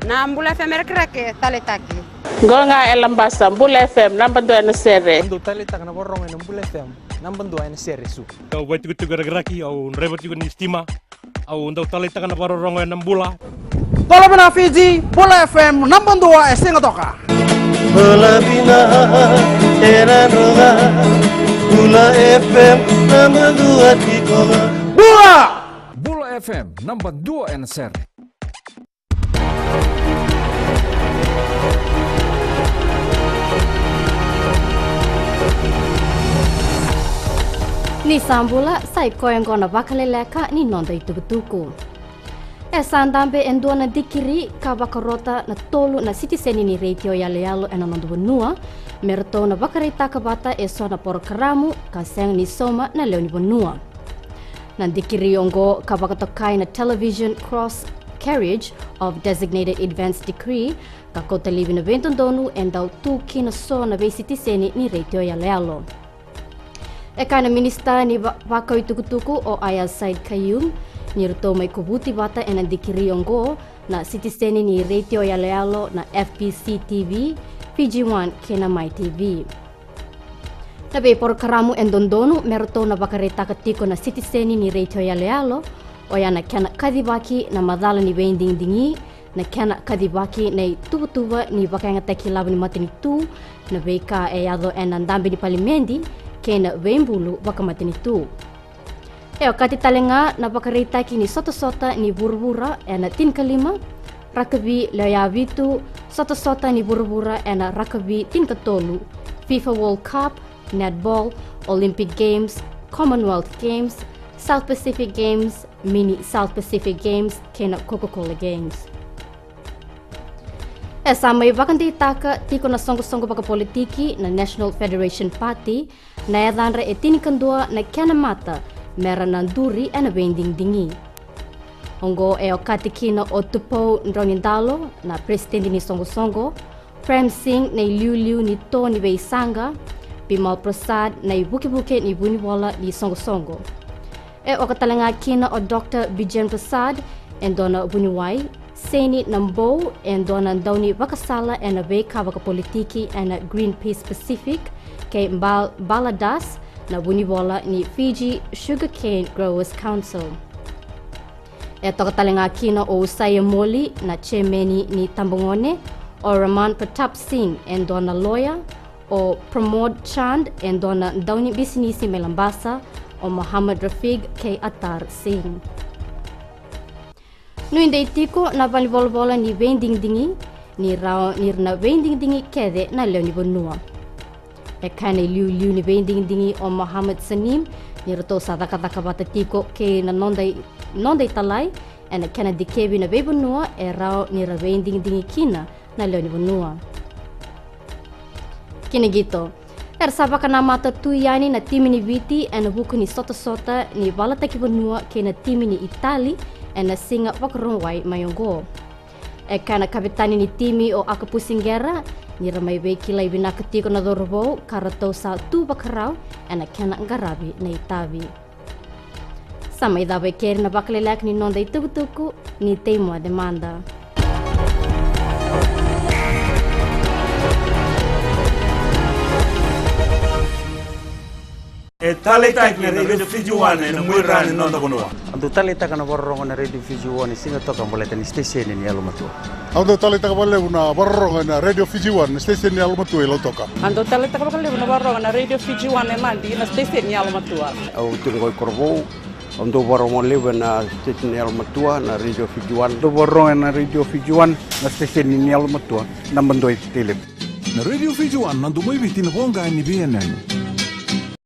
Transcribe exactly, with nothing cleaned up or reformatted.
Na Bula F M e Rakiraki, taleitaki. Qo ga e Labasa, Bula F M, naba dua ena sere. Au dau taleitaka na vakarorogo ena Bula F M, naba dua ena sere, Su. Au vaitikotiko e Rakiraki, au draiva tiko ni sitima, au dau taleitaka na vakarorogo ena Bula. Bula vinaka Fiji, Bula F M, naba dua e Sigatoka. Bula vinaka e Nadroga, Bula F M, naba dua tiko ga. Bula! Bula F M, naba dua ena sere. Ni sa bula, sa i koya oqo na vakaleleka ni noda itukutuku. E sa dabe e dua na dikiri ka vakarota na tolu na sitiseni ni retio yaloyalo ena noda vanua, me ratou na vakaraitaka vata e so na porokaramu ka sega ni sauma na lewe ni vanua. Na dikiri oqo ka vakatokai na Television Cross Carriage of Designated Events Decree, ka kauta laivi na veidodonu e dau tu kina so na veisitiseni ni retio yaloyalo. E kaya na minisita ni va-, vakau itukutuku o Aiyaz Sayed-Khaiyum ni ratou mai kovuti vata ena dikiri oqo na sitiseni ni retio yaloyalo na F B C T V, Fiji One kei na Mai T V. Na veiporokaramu e dodonu me ratou na vakaraitaka tiko na sitiseni ni retio yaloyalo, oya na kena kacivaki na macala ni veidigidigi, na kena kacivaki na ituvatuva ni vakayagataki ilavo ni matanitu, na veika e yaco ena dabe ni palimedi, kei na veibulu vakamatanitu. E okati tale ga na vakaraitaki ni sotasota ni vuravura ena tinikalima, rakavi lewe vitu, sotasota ni vuravura ena rakavi tinikatolu, FIFA World Cup, Netball, Olympic Games, Commonwealth Games, South Pacific Games, Mini South Pacific Games, kei na Coca-Cola Games. E sa mai vakadeitaka tiko na soqosoqo vakapolitiki na National Federation Party, na yacadra e tinikadua na kena mata mera na duri ena veidigidigi. Oqo e okati kina o Tupou Draunidalo na peresitedi ni soqosoqo, Prem Singh na iliuliu ni to ni veisaqa, Bimal Prasad na ivukevuke ni vunivola ni soqosoqo. E oka tale ga kina o Doctor Bijen Prasad, e dua na vuniwai, Seni Nabou, e dua na daunivakasala ena veika vakapolitiki ena Greenpeace Pacific, kei Bal-, Bala Das, na vunivola ni Fiji Sugarcane Growers Council. E toka tale ga kina o Usaia Moli na chairmeni ni tabagone, o Raman Pratap Singh e dua na loya, o Pramod Chand e dua na daunibisinisi mai Labasa, o Mohammad Rafiq kei Atar Singh. Nuidei tiko na valenivolavola ni veidigidigi ni rawa ni ra na veidigidigi kece na lewe ni vanua. E kaya na iliuliu ni veidigidigi o Mohammad Saneem ni ratou sa cakacaka vata tiko kei na noda i-, noda italai ena kena dikevi na veivanua e rawa ni ra veidigidigi kina na lewe ni vanua. Kina qito, era sa vakanamata tu yani na timi ni Viti ena vuku ni sotasota ni valataki vanua kei na timi ni Itali ena siga Vakarauwai mai oqo. E kaya na kavetani ni timi o Akapusi Qera ni ra mai veikilai vinaka tiko na cauravou ka ratou sa tu vakarau ena kena qaravi na itavi. Sa mai cava e keri na vakaleleka ni noda itukutuku, ni tei moce mada. E taleitaki na Radio Fiji One ena muaira ni noda vanua. Au dau taleitaka na vakarorogo na Radio Fiji One e Sigatoka baleta ni siteseni ni yalomatua. Au dau taleitaka vakalevu na vakarorogo ena Radio Fiji One na siteseni ni yalomatua i Lautoka. Au dau taleitaka vakalevu na vakarorogo na Radio Fiji One e Nadi na siteseni ni yalomatua. Au tiko qo i Korovou, au dau vakarorogo levu ena siteseni ni yalomatua na Radio Fiji One. Dau vakarorogo ena Radio Fiji One na siteseni ni yalomatua, naba dua i Tailevu. Na Radio Fiji One, na domo i Viti, na voqa ni veiyanuyanu.